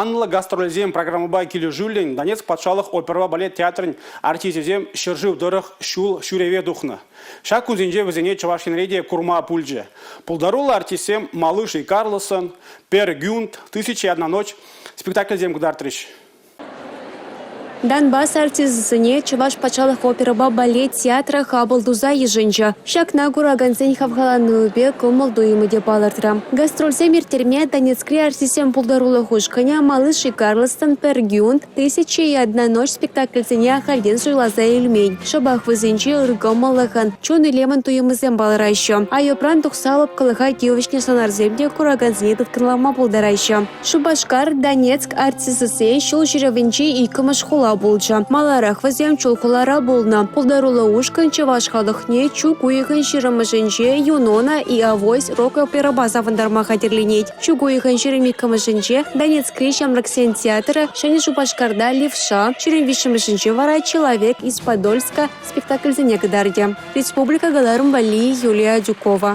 Анлӑ гастрольсем программӑпа килӗшӳллӗн Донецк патшалӑх оперӑпа балет театрӗн артисчӗсем ҫӗршыв тӑрӑх ҫул ҫӳреве тухнӑ. Ҫак кунсенче вӗсене Чӑваш Енре те курма пулчӗ. Пултаруллӑ артистсем «Малыш и Карлсон», «Пер Гюнт», «Тысяча и одна ночь» спектакльсем кӑтартрӗҫ. Донбасс артисчӗсене Чӑваш патшалӑх оперӑпа балет театрӗ хапӑл туса йышӑнчӗ. Ҫакна куракансен хавхаланӑвӗпе кӑмӑл-туйӑмӗ те палӑртрӗ. Гастрольсем ирттерме Донецкри артистсен пултарулӑх ушкӑнӗ «Малыш и Карлсон», «Пер Гюнт», «Тысяча и одна ночь» спектакльсене ахальтен суйласа илмен. Шӑпах вӗсенче ыр кӑмӑллӑхӑн, чун илемӗн туйӑмӗсем палӑраҫҫӗ. Айӑпран тухса лӑпкӑлӑха тивӗҫнӗ сӑнарсем те куракансене тыткӑнлама пултараҫҫӗ. Шупашкар, Донецк артисчӗсен ҫул ҫӳревӗнчи иккӗмӗш хула пулчӗ. Маларах вӗсем Чулхулара пулнӑ. Пултаруллӑ ушкӑн чӑваш халӑхне чӳк уйӑхӗн 20-мӗшӗнче «Юнона и Авось» рок-оперӑпа савӑнтарма хатӗрленет. Чӳк уйӑхӗн 22-мӗшӗнче Донецкри ҫамрӑксен театрӗ Ҫӗнӗ Шупашкарта «Левша», 23-мӗшӗнче вара «Человек из Подольска» спектакльсене кӑтартӗ. Республика кӑларӑм валли Юлия Адюкова.